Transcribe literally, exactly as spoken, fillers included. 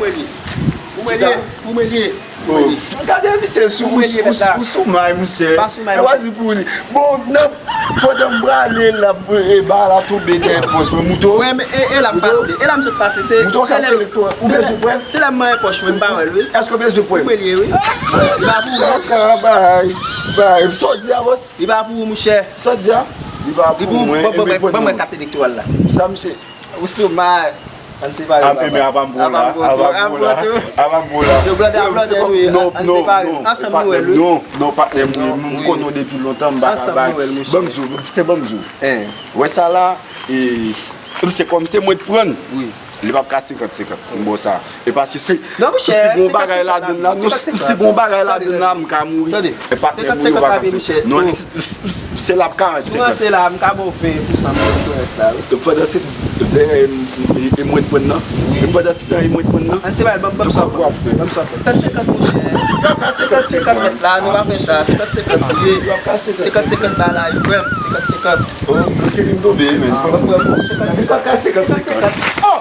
Ou mwen li. Ou mwen li. Ou mwen li. Ou mwen li. Gade misye sou, ou sou may, monchè. Pa sou may, monchè. Di pou li. Bon, nan, pandan m prale la, e ba la tonbe dèyè pòch mwen, mouton. Wi, men e, e la m pase. E la m sot pase. Se, se lè, se lè, se lè m manyen pòch mwen, m pa wè l, wi. Èske w bezwen prèv? Ou mwen li, wi. Li pa pou ou. Bay, bay. Sa w di a, bòs? Li pa pou ou, monchè. Sa w di a? Li pa pou mwen. Ban mwen kat elektoral la. Sa, misye. Ou sou may. Ann separe, papa. Apa m pou la. Apa m pou la. Apa m pou la. Yo blòdè a blòdè nou ye. Ann separe. Ansanm nou wè l, wi. Non, non, patnè m, wi. M konnen w depi lontan, m pa ka bay. Ansanm nou wè l, monchè. Ban m di w, se ban m di w. Wè sa la, e, se kòm se mwen t pran l. Wi. Li p ap ka senkant senkant. M ba w sa. E paske se, si gon bagay ladann la, non, si gon bagay ladann la, m ka mouri. Tande, e patnè m, wi, ou pa ka mouri. Non, se l ap karant senkant. Sou ranse la, m ka ba w ven pou san pou rès la, wi. Pandan se, e, e mwen t pran nan. E pandan se tan, e mwen t pran nan. Ann se bay, ban m, ban m sa w fè. Ban m sa w fè. Senkant senkant, monchè. Senkant senkant mèt la, nou pa fè sa. Senkant senkant li ye. Senkant senkant ba la, frè m. Senkant senkant. Oh, ok, vin tonbe, men. Li pa ka senkant senkant. Oh,